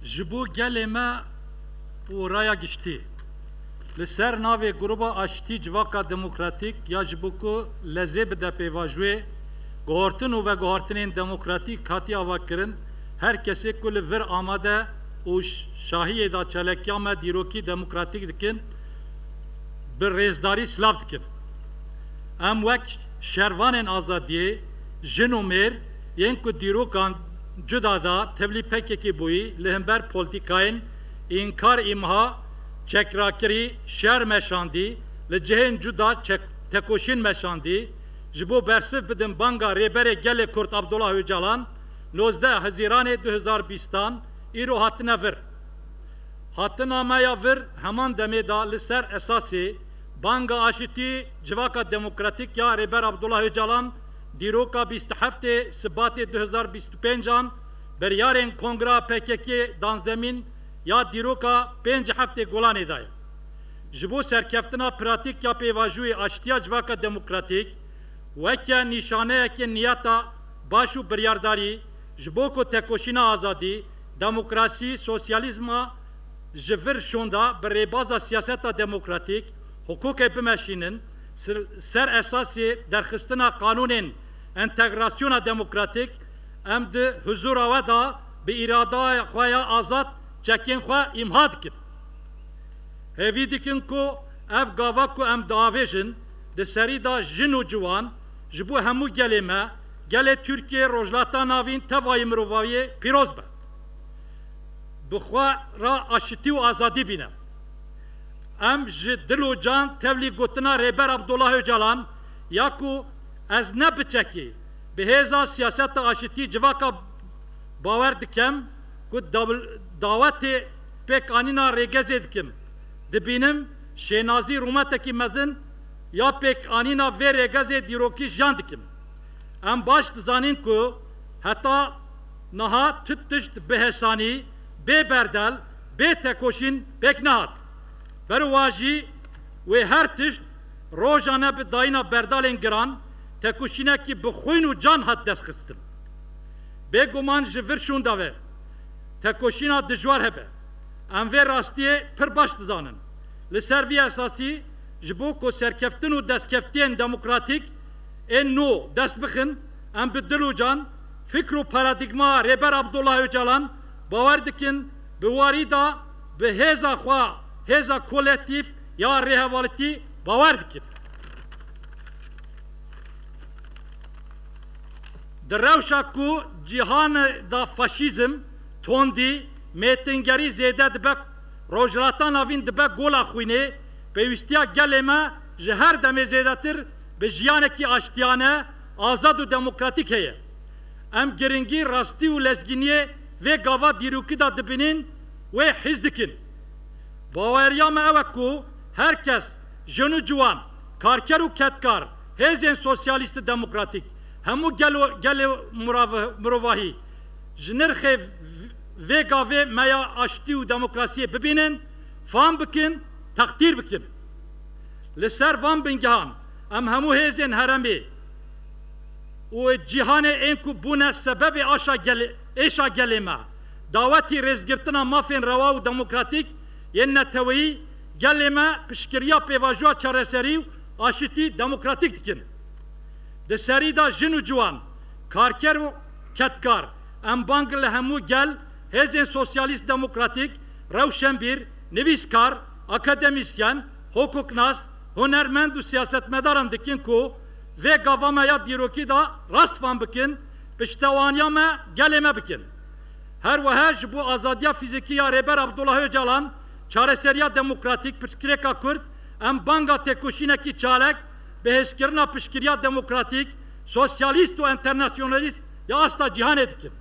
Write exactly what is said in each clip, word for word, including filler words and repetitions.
Ji bo gelê me û raya giştî, li ser navê Gruba Aştî Civaka Demokratîk ya ji bo ku lezê bide pêvajoyê, guhartin û veguhartinên demokratîk hatiye avakirin, her kesê ku li vir amade û ş-, şahiyê de çalekiya me dîrokî demokratîk dikin, bi rêzdarî silav dikin. Em wek şervanên azadiyê, jin û mêr yên ku dîrokan cuda de tevlî P K K bûyî, li hember polîtîkayên înkar îmha, çekrakirî, şer meşandî, li cihên cuda çek-, tekoşîn meşandî, ji bo bersiv bidin banga Rêberê Gelê Kurd Abdullah Ocalan, nozdeh Hezîranê du hezar bîstan îro hatine vir. Hatina me ya vir heman demê de li ser esasê banga aşitî civaka demokratîk ya Rêber Abdullah Ocalan, dîroka bîst û heftê Sibatê du hezar bîst û pêncan, biryarên Kongra P K K danzdemîn ya dîroka pêncî heftê Gulanê de ye. Ji bo serkeftina pratîk ya pêvajoyê aştiya civaka demokratîk, weke nîşaneyeke niyeta baş û biryardarî, ji bo ku tekoşîna azadî, demokrasî, sosyalîzma ji vir şonda bi rêbaza siyaseta demokratîk, hiqûqê bimeşînin, ser, ser esasê derxistina qanûnên entegrasyona demokratîk, em di huzûra we de bi îradaya xwe ya azad çekên xwe îmha dikin. Hêvî dikin ku ev gava ku em diavêjin, di serî de jin û ciwan, ji bo hemû gelê me, gelê Tirkiyê, Rojhilata Navîn, tevayî mirovahiyê pîroz be. Bi xwe re aşitî û azadî bîne. Em ji dil û can tevlî gotina Rêber Abdullah Ocalan ya ku ez ne biçekî bi hêza siyaseta aşitî civaka bawer dikem ku daw-, dawetê pêkanîna rêgezê dikim. Dibînim şênazî rûmetekî mezin ya pêkanîna vê rêgezê dîrokî jiyan dikim. Em baş dizanin ku heta niha tu tişt bi hesanî, bê berdel, bê tekoşîn pêk nehat. Berwajî wê her tişt rojane bi dayîna berdalên giran, tekoşînekî bi xwîn û can hat destxistin. Bêguman ji vir şûnda ve tekoşîna dijwar hebe. Em vê rastiyê pir baş dizanin. Li ser vî esasî, ji bo ku serkeftin û destkeftiyên demokratîk ên nû dest bixin, em bi dil û can, fikr û paradîgma Rêber Abdullah Ocalan bawer dikin, bi warî de bi hêza xwe, hêza kolektîf ya rêhevalîtî bawer dikin. Di rewşa ku cîhanê de faşîzm, tondî, mêtingerî zêde dibe, Rojhilata Navîn dibe gola xwînê, pêwîstiya gelê me ji her demê zêdetir bi jiyanekî aştiyane, azad û demokratîk heye. Em giringî rastî û lezgîniyê vê gava dîrokî de dibînin, wê hîs dikin. Baweriya me ew e ku her kes, jin û ciwan, karker û kedkar, hêzên sosyalîst û demokratîk, hemû gelo, gelê murav-, mirovahî ji nirxê v-, vê gavê me ya aştî û demokrasiyê bibînin, fam bikin, teqdîr bikin. Li ser van bingehan em hemû hêzên herêmê û cîhanê ên ku bûne sebebê aşa gelê, êşa gelê me, dawetî rêzgirtina mafên rewa û demokratîk yên neteweyî gelê me piştgiriya pêvajoya çareserî û aşitî demokratîk dikin. Di serî de jin û ciwan, karker û kedkar, em bang li hemû gel, hêzên sosyalîst demokratîk, rewşenbîr, nivîskar, akademîsyen, hukuknas, hunermend û siyasetmedaran dikin ku vê gava me ya dîrokî de rast fam bikin, piştewaniya me gelê me bikin. Her wiha ji bo azadiya fîzîkî ya Rêber Abdullah Ocalan, çareseriya demokratîk, pirsgirêka Kurd, em banga têkoşînekî çalek, bi hêzkirina piştgiriya demokratîk, sosyalîst û enternasyonalîst ya asta cîhanê dikin.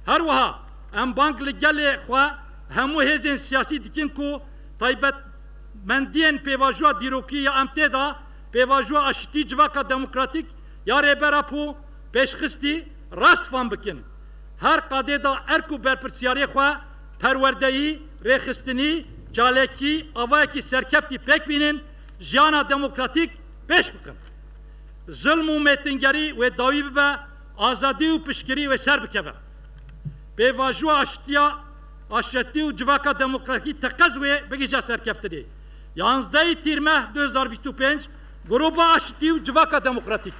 Her wiha em bang li gelê xwe hemû hêzên siyasî dikin ku taybetmendiyên pêvajoya dîrokî ya em tê de pêvajoya aşitî civaka demokratîk ya Rêber Apo pêşxistî rast fam bikin. Her qadê de erk û berpirsiyariyê xwe perwerdeyî, rêxistinî, çalakî, avayekî serkeftî pêk bînin, jiyana demokratîk pêş bixin. Zilm û mêtingerî wê dawî bibe, azadî û piştgirî wê ser bikeve. Pêvajoya aştiya Aşitî û Civaka Demokratîk teqez wê bigihîje serkeftinê. Yanzdehê Tîrmeh du hezar bîst û pênc, Gruba Aşitî û Civaka Demokratîk.